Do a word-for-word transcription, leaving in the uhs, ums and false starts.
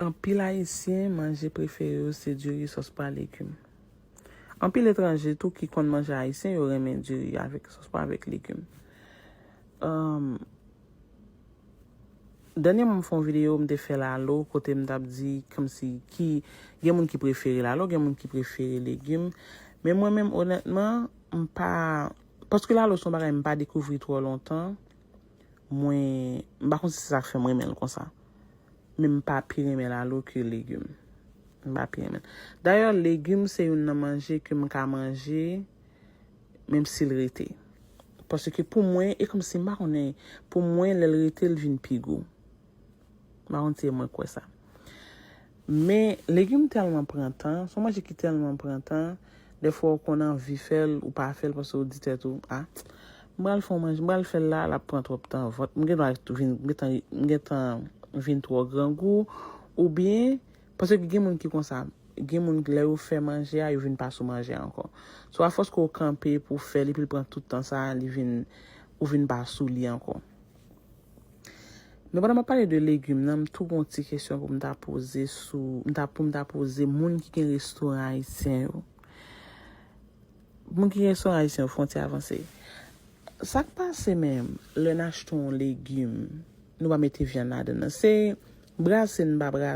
Anpil Ayisyen, manje prefere yo se diri, sòs pwa, legim. Anpil etranje tou ki konn manje ayisyen, yo renmen diri avèk sòs pwa, avèk legim. Um, Dènyèman, m fè yon videyo, m te fè lalo, kote m t ap di kòmsi ki gen moun ki prefere lalo, gen moun ki prefere legim. Men mwen menm, onètman, m pa, paske lalo se yon bagay m pa dekouvri twò lontan. Mwen, m pa konn si se sa k fè m renmen l konsa. Men m pa pi renmen lalo ke legim. M pa pi renmen. Dayè, legim se youn nan manje ke m ka manje, menm si l rete. Paske pou mwen, e kòmsi m pa konnen, pou mwen, lè l rete, l vin pi gou. M pa konn si e mwen k kwè sa. Men, legim tèlman pran tan, se yon manje ki tèlman pran tan, dèfwa ou konn anvi fè l, ou pa fè l, paske ou di tèt ou, a, m pral fè yon manje, m pral fè l la, l ap pran twòp tan, vant, m gen dwa vin, m gentan, m gentan vin twò grangou, oubyen, paske gen moun ki konsa, gen moun lè yo fè manje a, yo vin pa sou manje a ankò. So, afòs ke w kanpe pou w fè l, epi l pran tout tan sa a, li vin, ou vin pa sou li ankò. Men pandan m ap pale de legim nan, m tou gon ti kesyon pou m ta poze sou, m ta, pou m ta poze moun ki gen restoran ayisyen yo. Moun ki gen restoran ayisyen yo, fwontyè avanse. Sa k pase menm, lè n achte yon legim, nou pa mete vyann ladan l? Se brase n pa brase.